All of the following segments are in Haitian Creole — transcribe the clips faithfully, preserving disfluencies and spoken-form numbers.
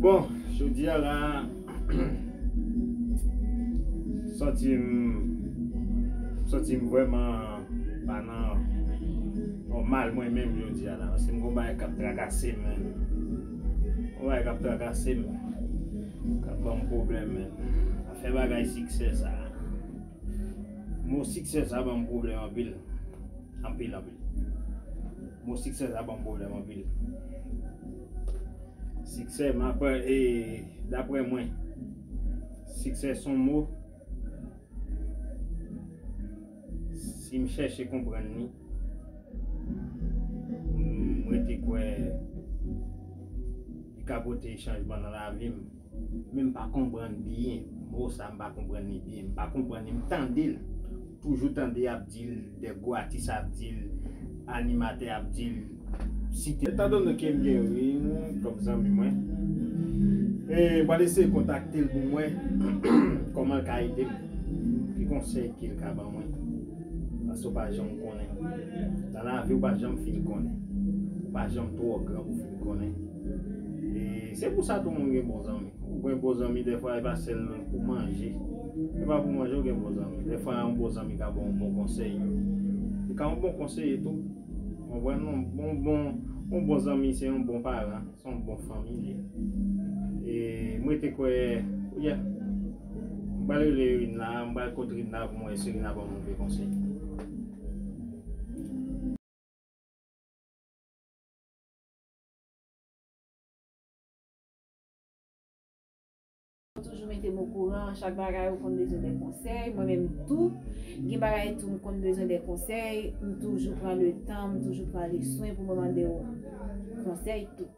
Bon, jodi a la, santi m, santi m vrèman pa nan nòmal mwen menm jodi a la, paske m gon bagay k ap trakase m, menm. Gon bagay k ap trakase m, k ap ban m pwoblèm, menm. Afè bagay siksè sa. Mo siksè sa ban m pwoblèm anpil. Anpil, anpil. Mo siksè sa ban m pwoblèm anpil. Siksè, m ap, e, daprè mwen, siksè se yon mo, si m chèche konprann li, m rete kwè li ka pote chanjman nan lavi m. Men m pa konprann byen. Mo sa, m pa konprann li byen. M pa konprann li. M tande l. Toujou tande y ap di l, de gwo atis ap di l, animatè ap di l, site. Etandone ke m gen Win kòm zanmi mwen, e m pral eseye kontakte l pou m wè kòman l ka ede m. Ki konsèy ke l ka ban mwen? Paske w pa janm konnen. Nan lavi, w pa janm fin konnen. Ou pa janm twò gran pou fin konnen. E se pou sa tout moun gen bon zanmi. Ou gen bon zanmi, dèfwa, e pa sèl pou manje. E pa pou manje ou gen bon zanmi. Dèfwa, yon bon zanmi ka ba w yon bon konsèy. Li ka yon bon konseye tou. Konprann? Yon bon, bon, yon bon zanmi, se yon bon paran, se yon bon fanmi li ye. E m rete kwè, yeah. M pral rele Rin la, m pral kot Rin la pou m wè si Rin la ban m yon vye konsèy. Ou toujou mete m okouran, chak bagay ou konn bezwen de konsèy, mwen menm tou, gen bagay tou m konn bezwen de konsèy, m toujou pran le tan, m toujou pran le swen pou mwen mande w konsèy tou.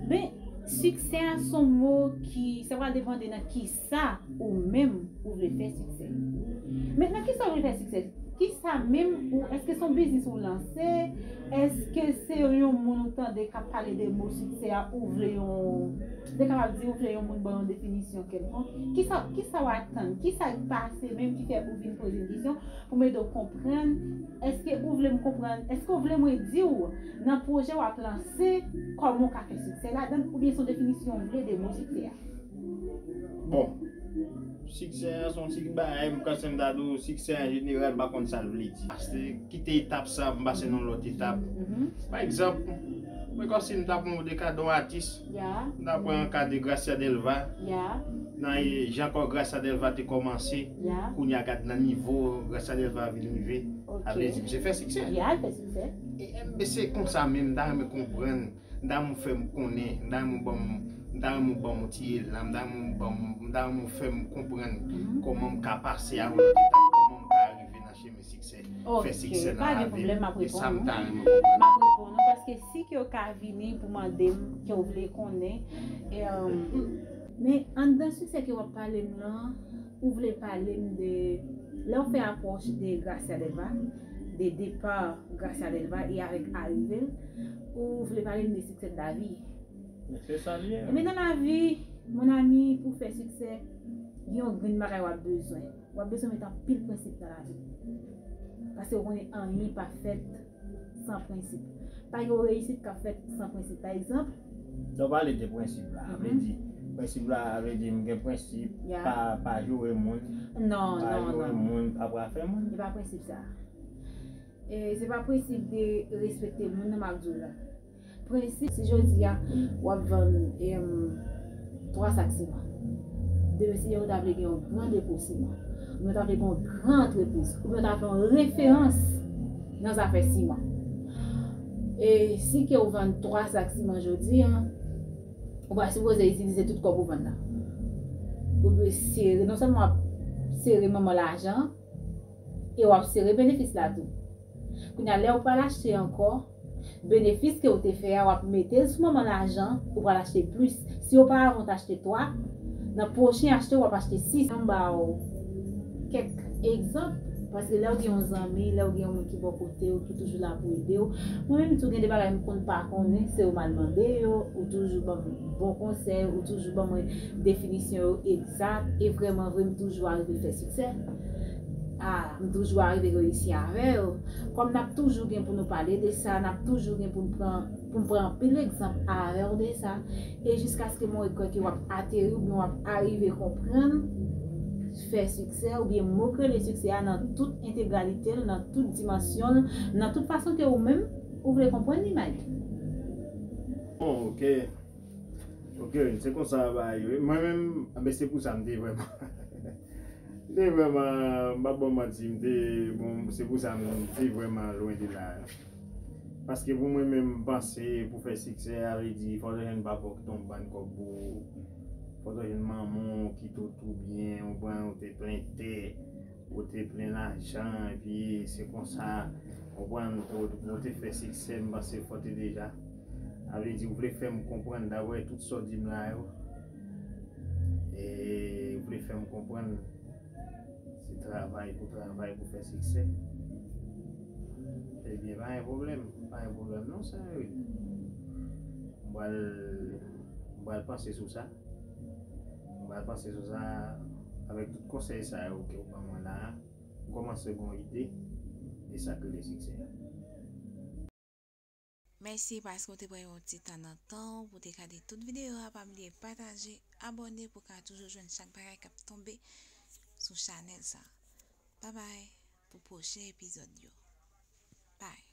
Men, siksè a se yon mo ki, sa pral depande nan kisa ou menm ou vle fè siksè. Men nan kisa ou vle fè siksè? Kisa menm ou, èske se yon biznis ou lanse? Èske se yon moun ou tande k ap pale de mo siksè a, ou vle yon, m te kapab di ou vle yon moun ban yon definisyon kèlkonk? Kisa, kisa w atann? Kisa k pase menm ki fè ou vin poze m kesyon pou m ede w konprann? Èske ou vle m konprann? Èske ou vle mwen di w nan pwojè w ap lanse, kòman w ka fè siksè ladan l, oubyen se yon definisyon w vle de mo siksè a? Bon, siksè a se yon ti bagay, m panse m ta di w, siksè an jeneral, m pa konn sa l vle di. Paske kite etap sa, m pase nan lòt etap. Mhm. Pa egzanp, mwen kòmsi m ta pran de ka de yon atis, Ya, m ta pran ka de Gracia Delva, ya, nan e, jan kò Gracia Delva te kòmanse, ya, kounye a gad nan nivo Gracia Delva vin rive. Ok. Sa vle di, misye fè siksè. Ya, l fè siksè. E, e, se konsa menm, m ta renmen konprann. M ta renmen w fè m konnen, m ta renmen w ban m, m ta renmen w ban m yon ti elan, m ta renmen w ban m, m ta renmen w fè m konprann Mhm. kòman m ka pase a yon lòt etap, kòman m ka rive nan chemen siksè, Ok, fè siksè nan pa gen lavi m. Pwoblèm, m ap E sa reponn m ou. ta renmen w konprann. M ap reponn ou paske si ke w ka vini pou mande m ke w vle konnen, e, um, men anndan siksè ke w ap pale m lan, ou vle pale m de lè w fè apwòch de Gracia Delva, de depa Gracia Delva e avèk arive l, ou vle pale m de siksè de lavi. Men se sa l ye. Men nan lavi, mon ami, pou fè siksè, gen yon grenn bagay w ap bezwen. W ap bezwen met anpil prensip nan lavi. Paske w konnen anyen pa fèt san prensip. Pa gen yon reyisit k ap fèt san prensip. Pa egzanp, Lè w pale de prensip la, vle Mhm. di, prensip la, vle di m gen prensip, Ya. pa, pa joure moun, Non, pa non, joure non. moun, pa brafe moun. E pa prensip sa. E se pa prensip de respekte moun nan m ap di w la. Prensip, si jodi a w ap vann, em, twa sak siman, demen si Dye vle w ta vle gen yon gran depo siman, oubyen w ta vle gen yon gran antrepriz, oubyen w ta vle yon referans nan zafè siman. E si ke w vann twa sak siman jodi a, ou pa sipoze itilize tout kòb ou vann nan. Ou dwe sere, non sèlman w ap sere manman lajan, e w ap sere benefis la tou. Kounye a, lè w pral achte ankò, benefis ke w te fè a, w ap mete l sou manman lajan, ou pral achte plis. Si oparavan w t achte twa, nan pwochen achte w ap achte sis. Ann ba w kèk egzanp, paske lè w gen yon zanmi, lè w gen yon moun ki bò kote w, ki toujou la pou ede w. Mwen menm tou gen de bagay m konn pa konnen, se ou m al mande yo, ou toujou ban m bon konsèy, ou toujou ban mwen definisyon yo egzak, e vrèman vre m toujou arive fè siksè. Ah, m toujou arive reyisi avè yo. Kòm n ap toujou gen pou nou pale de sa, n ap toujou gen pou n pran, M pran anpil egzanp avè w de sa, e jiskaske mwen kwè ke w ap ateri oubyen w ap arive konprann fè siksè oubyen mokele siksè a nan tout entegralite l, nan tout dimansyon l, nan tout fason ke ou menm ou vle konprann li, Mike. Bon, ok. Ok, se konsa bagay yo ye. Mwen menm, anben, se pou sa m te vrèman. M te vrèman, m pa ba w manti, m te, bon, se pou sa m te vrèman lwen de la. Paske pou mwen menm, m panse pou fè siksè, sa vle di, fò w te jwenn papa w ki te yon bann kòb pou ou. Fò w te jwenn manman w ki te tou byen, ou pran, ou te plen tè, ou te plen lajan, epi se konsa, ou pran, ou, ou te fè siksè, m panse fò w te deja. Sa vle di, ou vle fè m konprann, daprè tout sa w di m la yo. E ou vle fè m konprann, se travay pou travay pou fè siksè. Ebyen, pa gen pwoblèm. Pa gen pwoblèm non, sè Eric. M pral, m pral panse sou sa. M pral panse sou sa avèk tout konsèy sa yo ke w ban mwen la. M kòmanse gen yon ide de sa k rele siksè a. Mèsi paske w te pran yon ti tan nan tan w pou w te gade tout videyo a. Pa bliye pataje, abòne pou w ka toujou jwenn chak bagay k ap tonbe sou chanèl sa. Babay pou pwochen epizòd yo. Bye.